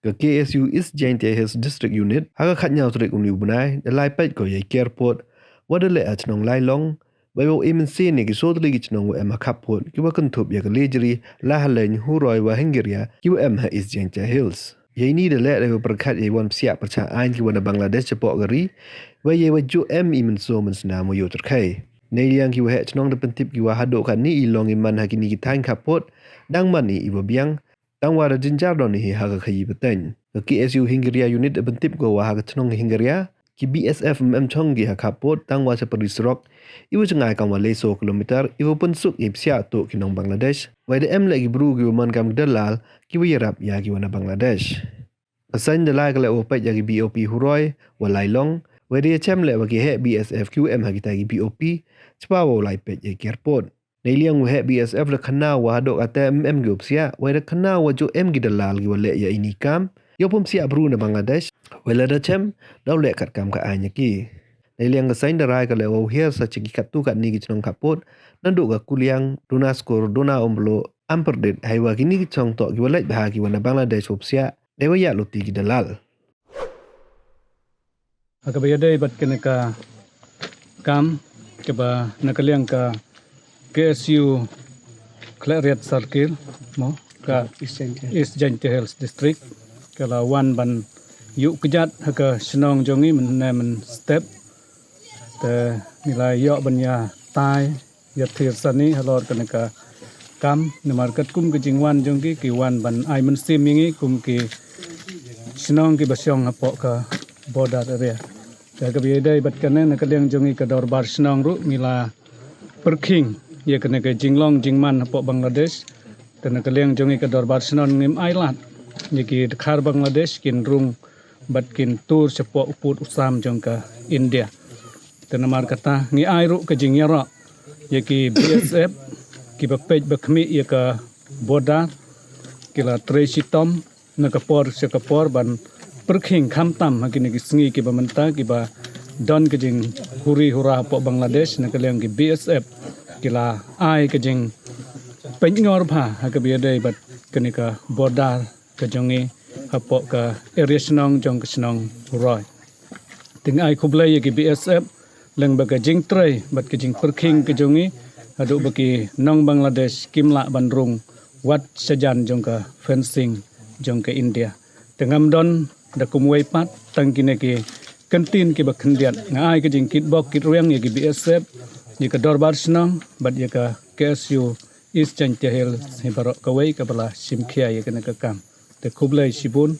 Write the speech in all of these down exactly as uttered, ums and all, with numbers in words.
Ka K S U East Jaintia Hills District Unit ha ka khatnyaw tarik une u bnai da la ai peit ko ïa ki airport wa da leh ha chnong Lailong, wei wa u im mynsiem ïa ki soo tylli ki chnong wa em ha khappud ki wa kynthup ïa ka Lejri, Lahaleiñ, Huroi wa Hingaria ki wa em ha East Jaintia Hills. Ïa ini da leh da wa pyrkhat ïa i wan psiah pyrshah aiñ ki wa na Bangladesh shapoh ka ri, wei ïa wa ju em i mynsoo mynsnam wa ïoh tyrkhei. Neiliang ki wa heh chnong da pyntip ki wa haduh katne i long i man ha kini ki thaiñ khappud, dang man i i wa biang, tang wa da jynjar don hi ha ka khaïi pateng. Ka K S U Hingaria Unit da pyntip ko wa ha ka chnong Hingaria ki B S F ym em chong ki ha khappud, tang wa sha pari surok i wa jngai kam wa lai soo kilometer i wa pynsuk i psiah tuh ki nong Bangladesh. Wei da em leh ki bru ki wa man kam ki dalal ki wa ïarap ïa ki wa na Bangladesh. Ka seng da lai ka leh wa peit ïa ki B O P Huroi wa Lailong, wei da ïa chem leh wa ki heh B S F ki wa em ha kita ki B O P chwa wa lai peit ïa ki airport. Neiliang wa heh B S F da khana wa haduh kata ym em ki wa psiah, wei da khana wa ju em ki dalal ki wa leh ïa ini kam, ïa pum psiah bru na Bangladesh, wei la da chem da u leh kat kam ka aiñ ïa ki. Neiliang ka seng da rai ka leh wa u hiar sa chi ki katto katne ki chnong khappud, naduh ka Kuliang, Duna Skur, Duna Umblo, Amperdit, hei wa kini ki chnong toh ki wa leit bha ki wa na Bangladesh wa psiah, dei wa ïa luti ki dalal. Ha kaba ïadei bad kane ka kam kaba na ka liang ka K S U Khliehriat Circle mo ka East Jaintia Hills District ka la wan ban ïuh kjat ha ka shnong jong ngi mynne mynstep. Te ngi la ïoh ban ïa tai ïa thir sani halor kane ka kam namar katkum ka jingwan jong ki ki wan ban ai mynsiem ïa ngi kum ki shnong ki ba shong hapoh ka border area. Te kaba ïadei bad kane na ka liang jong ngi ka dorbar shnong ruh ngi la pyrkhing ïa kane ka jinglong jingman hapoh Bangladesh. Te na ka liang jong ngi ka dorbar shnong ngim ai lad ïa ki dkhar Bangladesh kin rung bad kin tur shapoh u pud u sam jong ka India. Te namar kata ngi ai ruh ka jingïaroh ïa ki B S F ki ba peit ba khmih ïa ka border ki la trei shitom na ka por sha ka por ban pyrkhing khamtam ha kine ki sngi ki ba mynta ki ba don ka jinghuri hura hapoh Bangladesh na ka liang ki B S F ki la ai ka jingpynngor bha ha kaba ïadei bad kane ka border ka jong ngi hapoh ka area shnong jong ka shnong Huroi. Te ngi ai khublei ïa ki B S F leng ba ka jingtrei bad ka jingpyrkhing ka jong ngi haduh ba ki nong Bangladesh kim lah ban rung wat shajan jong ka fencing jong ka India. Te ngam don da kumwei pat tang kine ki kyntien ki ba khyndiat. Nga ai ka jingkitbok kitrwiang ïa ki B S F, ïa ka dorbar shnong bad ïa ka K S U East Jaintia Hills hi baroh kawei kaba la shim khia ïa kane ka kam. Te khublei shibun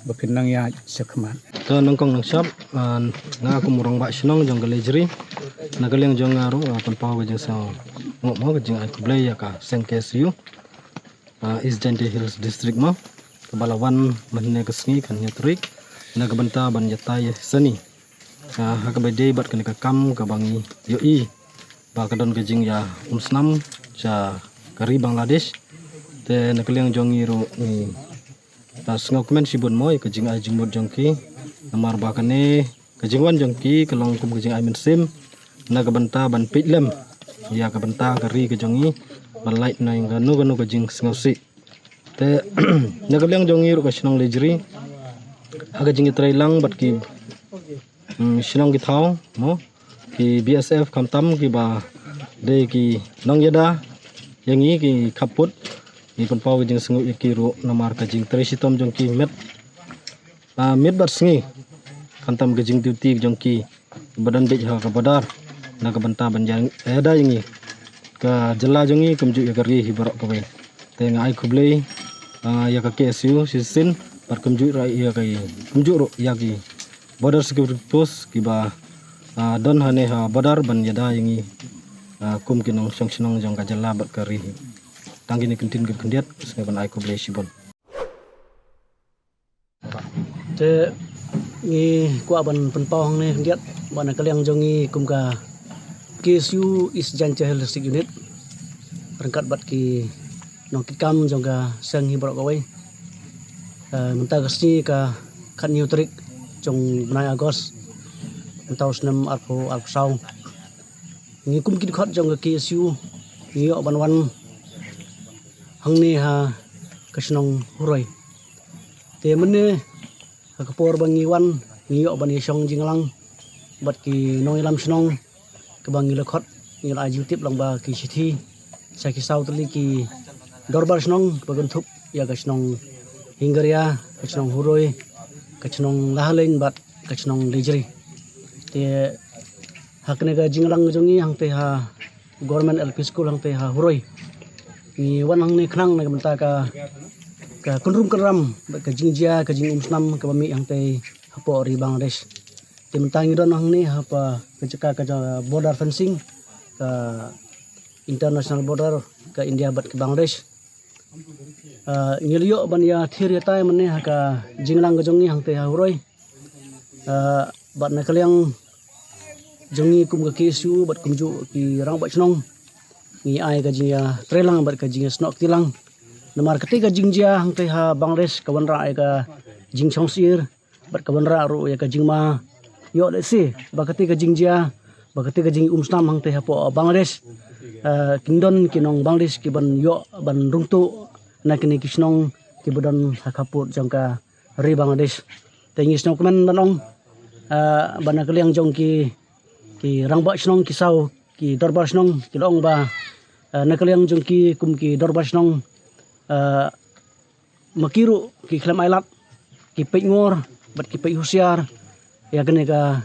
ba phin nang ïaid shakhmat. To nongkong nongshop, ah, nga kum u rangbah shnong jong ka Lejri na ka liang jong nga ruh nga pynpaw ka jingsngew mo ka jingai khublei ïa ka seng K S U, ah, East Jaintia Hills District mo kaba la wan mynne ka sngi khathynñiew tarik na ka bynta ban ïatai sani. Ah, ha kaba ïadei bad kane ka kam kaba ngi ïohi ba ka don ka jingïaumsnam sha ka ri Bangladesh. Te na ka liang jong ngi ruh ngi la sngewkmen shibun mo ïa ka jingai jingmut jong ki namar ba kane ka jingwan jong ki ka long kum ka jingai mynsiem na ka bynta ban peit lem ïa ka bynta ka ri ka jong ngi ban lait na kano kano ka jingsngewsih. Te na ka liang jong ngi ruh ka shnong Lejri ha ka jingïatreilang bad ki, mm, shnong ki thaw mo ki B S F khamtam ki ba dei ki nongïada ïa ngi ki khappud ngi pynpaw ka jingsngew ïa ki ruh namar ka jingtrei shitom jong ki met, ah, met bad sngi khamtam ka jingduty jong ki ba don beit ha ka border na ka bynta ban ïa, ïada ïa ngi. Ka jylla jong ngi kumjuh ïa ka ri hi baroh kawei. Te nga ai khublei, ah, ïa ka K S U shisien bad kumjuh ruh ïa ka, kumjuh ruh ïa ki border security post ki ba, ah, don hangne ha border ban ïada ïa ngi, ah, kum ki nongshong shnong jong ka jylla bad ka ri hi. Tang kine ki kyntien ki khyndiat, sngewbha ban ai khublei shibun. Te ngi kwah ban pynpaw hangne khyndiat ba na ka liang jong ngi kum ka K S U East Jaintia Hills District Unit ryngkat bad ki nongkitkam jong ka seng hi baroh kawei. Eh, mynta ka sngi ka khatñiew tarik jong bnai August mynta u snem arphew arphew saw. Ngi kum ki dkhot jong ka K S U ngi ïoh ban wan hangne ha ka shnong Huroi. Te mynne ha ka por ba ngi wan, ngi ïoh ban ïashong jingïalang bad ki nongïalam shnong, kaba ngi la khot, ngi la ai jingtip lang ba ki shithi sha ki saw tylli ki dorbar shnong ba kynthup ïa ka shnong Hingaria, ka shnong Huroi, ka shnong Lahaleiñ bad ka shnong Lejri. Te ha kane ka jingïalang jong ngi hangte ha Government L P School hangte ha Huroi, ngi wan hangne khnang na ka bynta ka, ka kynrum kynram bad ka jingjia, ka jingumsnam kaba mih hangte hapoh ri Bangladesh. Te mynta ngi don hangne hapoh ka jaka ka border fencing, ka international border ka India bad ka Bangladesh. Ah, ngi la ïoh ban ïathir ïatai mynne ha ka jingïalang ka jong ngi hangte ha Huroi. Ah, bad na ka liang jong ngi kum ka K S U bad kumjuh ki rangbah shnong, ngi ai ka jingïatreilang bad ka jingïasnoh kti lang. Namar kata ka jingjia hangte ha Bangladesh ka wanrah ïa ka jingshongsyier bad ka wanrah ruh ïa ka jingma. Ïoh lehse ba kata ka jingjia, ba kata ka jingumsnam hangte hapoh Bangladesh, ah, kin don ki nong Bangladesh kiban ïoh ban rung tuh na kine ki shnong kiba don ha khappud jong ka ri Bangladesh. Te ngi sngewkmen ban ong, ah, ba na ka liang jong ki, ki rangbah shnong, ki saw ki dorbar shnong ki la ong ba, ah, na ka liang jong ki kum ki dorbar shnong, ah, ma ki ruh ki khlem ailad, ki peit ngor bad ki peit husiar ïa kane ka,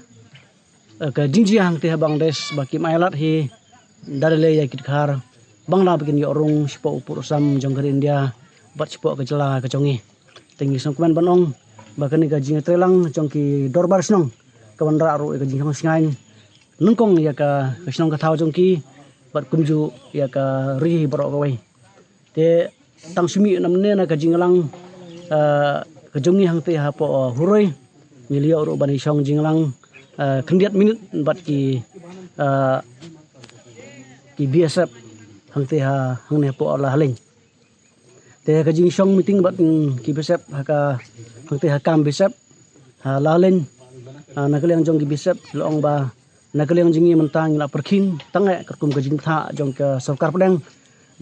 eh, ka jingjia hangte ha Bangladesh, ba kim ailad hi da lei lei ïa ki dkhar Bangla ba kin ïoh rung shapoh u pud u sam jong ka ri India bad shapoh ka jylla ka jong ngi. Te ngi sngewkmen ban ong ba kane ka jingïatreilang jong ki dorbar shnong ka wanrah ruh ïa ka jingshong shngaiñ nyngkong ïa ka, ka shnong ka thaw jong ki bad kumjuh ïa ka ri baroh kawei. Te tang shu mih namar na ka jingïalang, eh, ka jong ngi hangte hapoh, eh, Huroi, ngi la ïoh ruh ban ïashong jingïalang, eh, khyndiat minit bad ki, eh, ki B S F hangte ha, hangne hapoh Lahaleiñ. Te ka jingshong meeting bad, mm, ki B S F ha ka, hangte ha kam B S F ha Lahaleiñ, ah, na ka liang jong ki B S F ki la ong ba na ka liang jong ngi mynta ngi la pyrkhing tang eh katkum ka jingbthah jong ka sorkar pdeng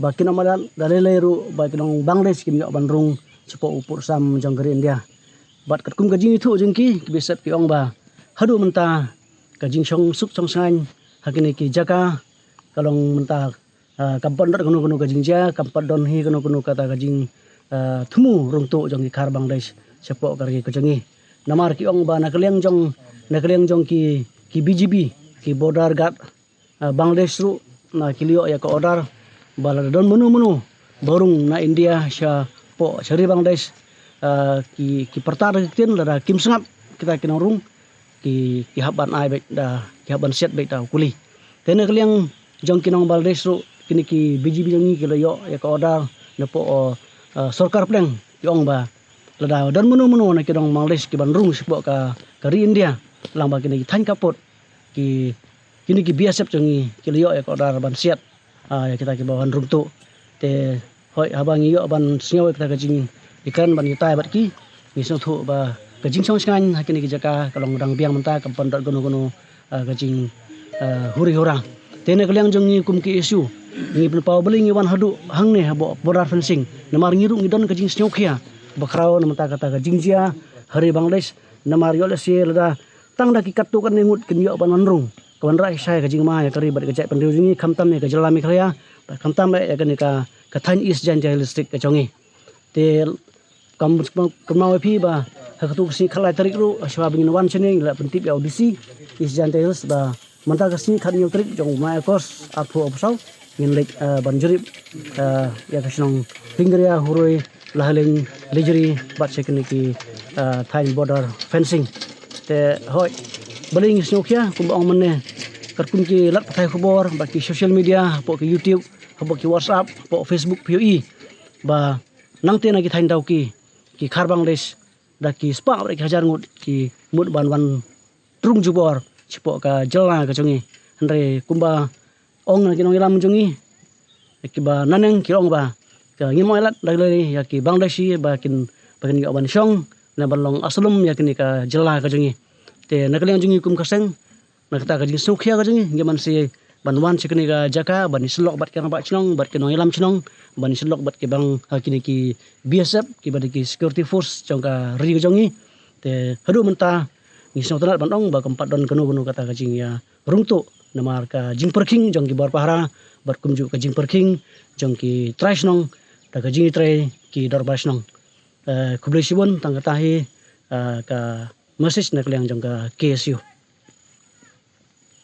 ba kin ym ailad da lei lei ruh ba ki nong Bangladesh kin ïoh ban rung shapoh u pud u sam jong ka ri India. Bad katkum ka jingithuh jong ki, ki B S F ki ong ba haduh mynta ka jingshong suk shong shngaiñ ha kine ki jaka ka long mynta, ah, kam pat don kano kano ka jingjia, kam pat don hi kano kano kata ka jing, ah, thmu rung tuh jong ki dkhar Bangladesh shapoh ka ri ka jong ngi. Namar ki ong ba na ka liang jong, na ka liang jong ki, ki B G B, ki border guard, ah, Bangladesh ruh, na ki la ïoh ïa ka order ba lada don mano mano ba rung na India shapoh sha ri Bangladesh, ah, ki, ki pyrta da ki ktien, lada kim sngap kita ki nongrung, ki, ki hap ban ai beit da, ki hap ban siat beit da u kuli. Te na ka liang jong ki nong Bangladesh ruh, kine ki B G B jong ngi ki la ïoh ïa ka order napoh, eh, sorkar pdeng, ki ong ba lada don mano mano na ki nong Bangladesh kiban rung shapoh ka, ka ri India lyngba kine ki thaiñ khappud, ki, kine ki B S F jong ngi ki la ïoh ïa ka order ban siat, ah, ïa kita kiba wan rung tuh. Te hooid, haba ngi ïoh ban sngew ïa kita ka jingïakren ban ïatai bad ki, ngi sngewthuh ba ka jingshong shngaiñ ha kine ki jaka ka long dang biang mynta, kam pat don kano kano, ah, ka jing, ah, huri hura. Te na ka liang jong ngi kum K S U, ngi pynpaw balei ngi wan haduh hangne hapoh border fencing. Namar ngi ruh ngi don ka jingsngewkhia bakhraw na mynta kata ka jingjia ha ri Bangladesh. Namar ïoh lehse lada tang da ki katto katne ngut kin ïoh ban wan rung, ka wanrah shisha ïa ka jingma ïa ka ri bad ka jaitbynriew jong ngi, khamtam ïa ka jylla Meghalaya bad khamtam ïa kane ka, ka thaiñ East Jaintia Hills District ka jong ngi. Te kam, kynmaw ïa phi ba ha katto ka sngi khatlai tarik ruh, shuwa ba ngin wan shane, ngi la pyntip ïa u D C East Jaintia Hills ba mynta ka sngi khathynñiew tarik jong u bnai August arphew arphew saw, ngin leit, eh, ban jurip, eh, ïa ka shnong Hingaria, Huroi, Lahaleiñ, Lejri bad sha kine ki, eh, thaiñ border fencing. Te hooid, balei ngi sngewkhia, kumba ong mynne, katkum ki lad pathai khubor bad ki social media, hapoh ki YouTube, hapoh ki WhatsApp, hapoh Facebook, phi ïohi ba nangta na ki thaiñ Dawki, ki dkhar Bangladesh da ki spah bad ki hajar ngut ki mut ban wan rung jubor shapoh ka jylla ka jong ngi. Hynrei kumba ong na ki nongïalam jong ngi kiba naneng, ki ong ba ka, ngim ailad da lei ïa ki Bangladeshi ba kin, ba kin ïoh ban shong ne ban long aslem ïa kane ka jylla ka jong ngi. Te na ka liang jong ngi kum ka seng, na kata ka jingsngewkhia ka jong ngi, ngi man shi ban wan sha kane ka jaka ban ïasyllok bad ki rangbah shnong bad ki nongïalam shnong ban ïa sylok bad ki bang, ha, kine ki B S F, kiba dei ki security force jong ka ri ka jong ngi. Te haduh mynta ngi sngewtynnat ban ong ba kam pat don kano kano kata ka jingïa rung tuh namar ka jingpyrkhing jong ki bor pahara bad kumjuh ka jingpyrkhing jong ki trai shnong da ka jingïatrei ki dorbar shnong. Eh, khublei shibun, tang kata hi, eh, ka message na ka liang jong ka K S U.